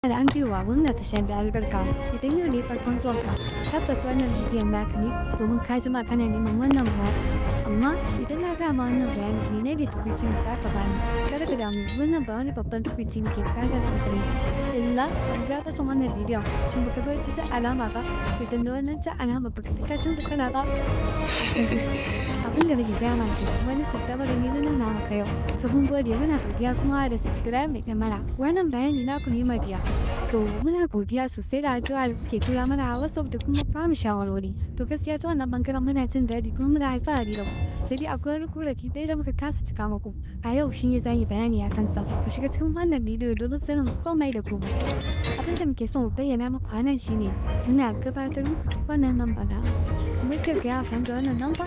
Da an cewa wannan tasha mai albarka. Idan yau ne farkon zuwanka, tabbas wannan bidiyon naka ne, domin ka jima kana neman wannan bayani. Amma idan na gama wannan bayani, menene tukwicin da za ka bani? Kada ka damu, wannan ba wani babban tukwici ne ke bukatar hankali illa ka kasan wannan bidiyon. Shin baka ga wata alama ba? To danna wannan jan alama. Baka ga ka canza kala ba? Abin da nake gaya maka, wani siddabaru ne na nuna maka yau. To mun gode, muna godiya kuma da subscribe mai mana. Wannan bayani naku ne, mabiya. So muna godiya sosai da addu'a da kuke tura mana a WhatsApp da kuma bamu shawarwari. To gaskiya ta wannan bangaren muna jin daɗi kuma muna alfahari da ku. Sai dai akwai wani korafi ɗaya da muka kasa cika muku a yau, shi ne za yi bayani a kansa. Ku shiga cikin wannan bidiyo domin sanin komai da komai. Abin da muke son mu bayyana muku a nan shine muna gabatar muku da wannan namba na. Muddin ka yi amfani da wannan namba,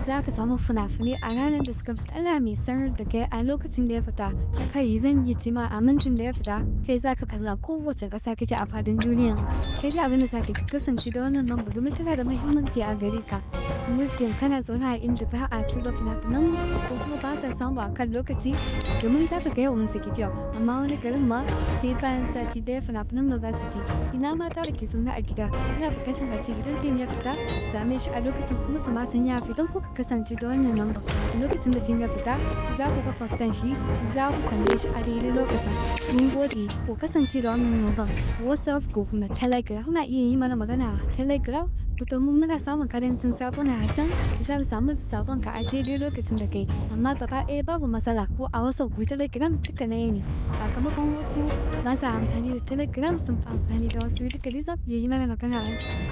za ka samu fina-finai a ranar da suka fita. Ana mai sanar da kai a lokacin da ya fita. Kai, zan yi ce ma a mintin da ya fita kai za ka kalla, kowace ƙasa kake a faɗin duniya. Kai dai abin da za ka kasance da wannan namba, domin tana da muhimmanci a gare ka. Muddin kana zaune a inda ba a tura fina-finan ko kuma ba sa samu a kan lokaci, domin za ka ga yau mun saki kyau, amma wani garin ma sai bayan sati ɗaya fina-finan mu za su ci. Ina mata da ke zaune a gida suna buƙatar a ce idan fim ya fita su same shi a lokacin, kuma su ma san ya fita. Kuka kasance da wannan namba, lokacin da fim ya fita za ku ga fastan shi, za ku kalle shi a daidai lokacin. Mun gode, ku kasance da wannan namban WhatsApp ko kuma Telegram. Kuna iya yi mana magana a Telegram, domin muna samun karancin sakuna a can, ki za samu sakon ka a daidai lokacin da kai. Amma gaba ɗaya babu matsala, ko a WhatsApp ko Telegram duka na ne. Sakamakon wasu ba sa amfani da Telegram, sun fi amfani da wasu, duka dai za ku iya yi mana magana.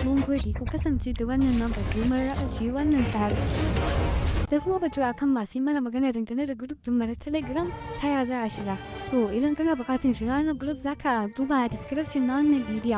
Mun gode, ku kasance da wannan namba domin raɗa shi wannan tsari. Da kuma batu akan masu yi mana magana dangane da group ɗin na Telegram, ta ya za a shiga? To idan kana buƙatar shiga wannan group, za ka duba description na wannan bidiyon.